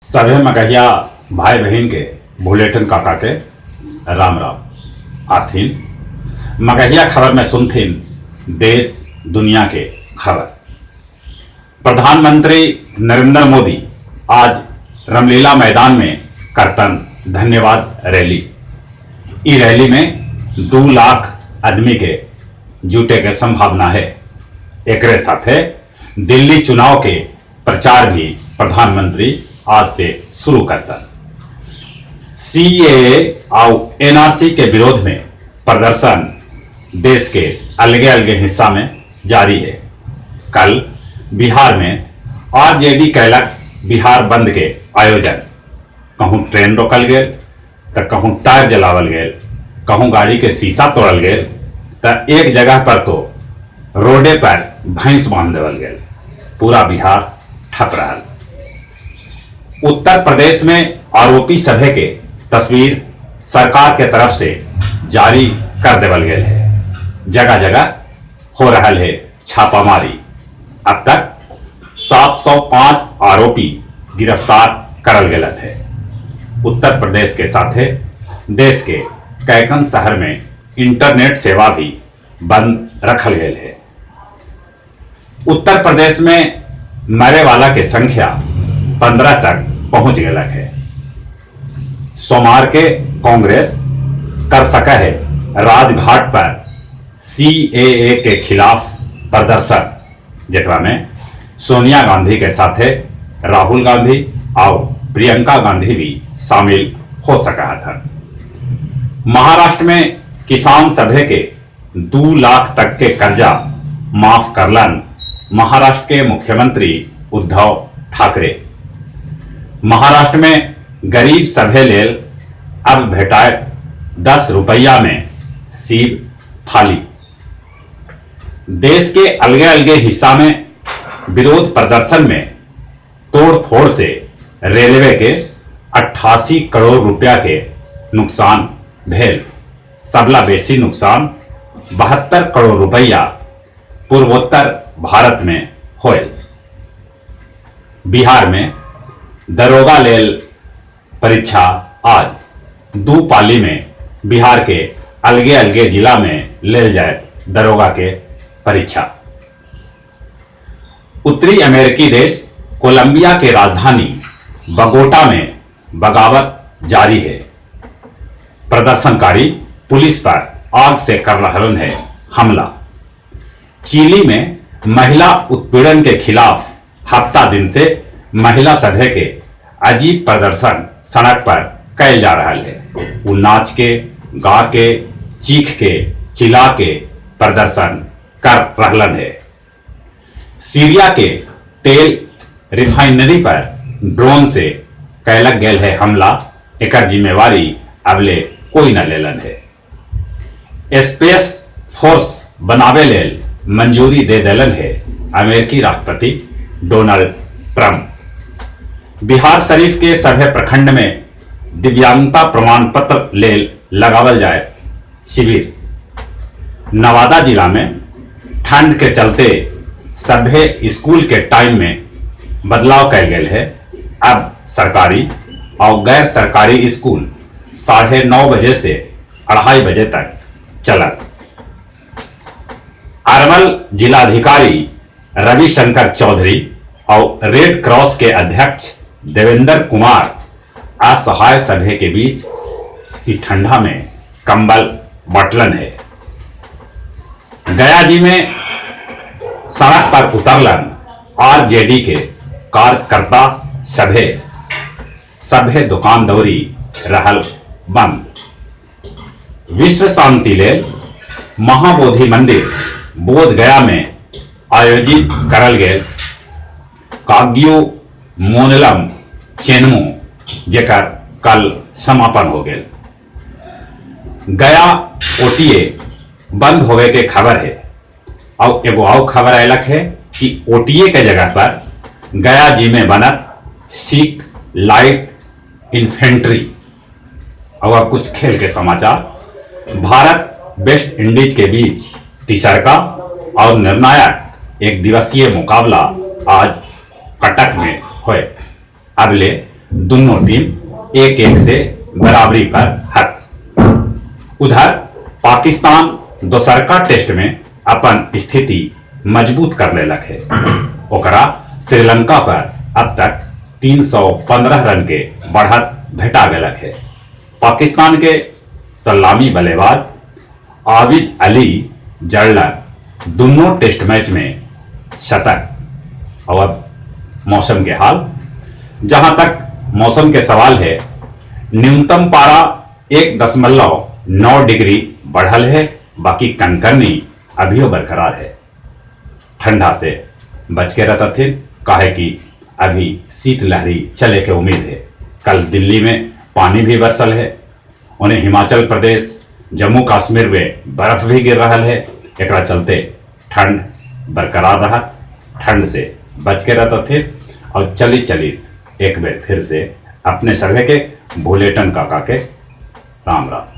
सभे मगहिया भाई बहन के भुलेठन काका के राम राम। आथिन मगहिया खबर में सुनथिन देश दुनिया के खबर। प्रधानमंत्री नरेंद्र मोदी आज रामलीला मैदान में करतन धन्यवाद रैली। ई रैली में 2 लाख आदमी के जुटे के संभावना है। एकरे साथे दिल्ली चुनाव के प्रचार भी प्रधानमंत्री आज से शुरू करतन। सीएए और एनआरसी के विरोध में प्रदर्शन देश के अलगे अलगे हिस्सा में जारी है। कल बिहार में आरजेडी कैलक बिहार बंद के आयोजन। कहूँ ट्रेन रोकल गेल, तो कहूँ टायर जलावल गेल, कहूँ गाड़ी के शीशा तोड़ल गेल, तो एक जगह पर तो रोडे पर भैंस बांध देवल गेल। पूरा बिहार ठप रहल। उत्तर प्रदेश में आरोपी सभे के तस्वीर सरकार के तरफ से जारी कर देवल गेल है। जगह जगह हो रहल है छापामारी। अब तक 705 आरोपी गिरफ्तार करल गेल है। उत्तर प्रदेश के साथे देश के कैकन शहर में इंटरनेट सेवा भी बंद रखल गेल है। उत्तर प्रदेश में मरे वाला के संख्या 15 तक पहुंच गलक है। सोमवार के कांग्रेस कर सका है राजघाट पर सीएए के खिलाफ प्रदर्शन, जेकरा में सोनिया गांधी के साथे राहुल गांधी और प्रियंका गांधी भी शामिल हो सका था। महाराष्ट्र में किसान सभे के 2 लाख तक के कर्जा माफ करलन महाराष्ट्र के मुख्यमंत्री उद्धव ठाकरे। महाराष्ट्र में गरीब सभे लेल अब भेटाए 10 रुपया में सीब थाली। देश के अलगे अलगे हिस्सा में विरोध प्रदर्शन में तोड़ फोड़ से रेलवे के 88 करोड़ रुपया के नुकसान भेल। सबला बेसी नुकसान 72 करोड़ रुपया पूर्वोत्तर भारत में होयल। बिहार में दरोगा लेल परीक्षा आज। दो पाली में बिहार के अलगे अलगे जिला में लेल जाए दरोगा के परीक्षा। उत्तरी अमेरिकी देश कोलंबिया के राजधानी बगोटा में बगावत जारी है। प्रदर्शनकारी पुलिस पर आग से कर रहे है हमला। चिली में महिला उत्पीड़न के खिलाफ हफ्ता दिन से महिला सभे के अजीब प्रदर्शन सड़क पर कैल जा रहा है। वो नाच के, गा के, चीख के, चिल्ला के प्रदर्शन कर रहलन है। सीरिया के तेल रिफाइनरी पर ड्रोन से कैलक गेल है हमला। एकर जिम्मेवारी अबले कोई न लेलन है। स्पेस फोर्स बनावे लेल मंजूरी दे देलन है अमेरिकी राष्ट्रपति डोनाल्ड ट्रंप। बिहार शरीफ के सभे प्रखंड में दिव्यांगता प्रमाण पत्र लेल लगावल जाए शिविर। नवादा जिला में ठंड के चलते सभे स्कूल के टाइम में बदलाव कैल गेल है। अब सरकारी और गैर सरकारी स्कूल 9:30 बजे से 2:30 बजे तक चलत। अरवल जिलाधिकारी रविशंकर चौधरी और रेड क्रॉस के अध्यक्ष देवेंद्र कुमार असहाय सभे के बीच की ठंडा में कंबल बटलन है। गया जी में सड़क पर उतरलन आरजेडी के कार्यकर्ता सभे। सभे दुकान दौरी रहल बंद। विश्व शांति लेल महाबोधि मंदिर बोध गया में आयोजित करल गेल काग्यो मोनलम चेनमो, जेकर कल समापन हो गेल। गया ओटीए बंद होवे के खबर है और एगो और खबर आयलक है कि ओटीए के जगह पर गया जी में बनत सिख लाइट इन्फेंट्री। और अब कुछ खेल के समाचार। भारत वेस्ट इंडीज के बीच तीसरका और निर्णायक एक दिवसीय मुकाबला आज कटक में होए। अगले दोनों टीम 1-1 से बराबरी पर हत। उधर पाकिस्तान दोसरका टेस्ट में अपन स्थिति मजबूत कर लेलक है। ओकरा श्रीलंका पर अब तक 315 रन के बढ़त भेटा गेलक है। पाकिस्तान के सलामी बल्लेबाज आबिद अली जड़लक दोनों टेस्ट मैच में शतक। और अब मौसम के हाल, जहां तक मौसम के सवाल है, न्यूनतम पारा 1.9 डिग्री बढ़ल है, बाकी कनकनी अभियो बरकरार है। ठंडा से बच के रहता थे, काहे कि अभी शीतलहरी चले के उम्मीद है। कल दिल्ली में पानी भी बरसल है, उन्हें हिमाचल प्रदेश, जम्मू कश्मीर में बर्फ भी गिर रहा है। एकरा चलते ठंड बरकरार रहा, ठंड से बच के रहता थे। और चली चली एक बार फिर से अपने सभे के भोलेटन काका के राम राम।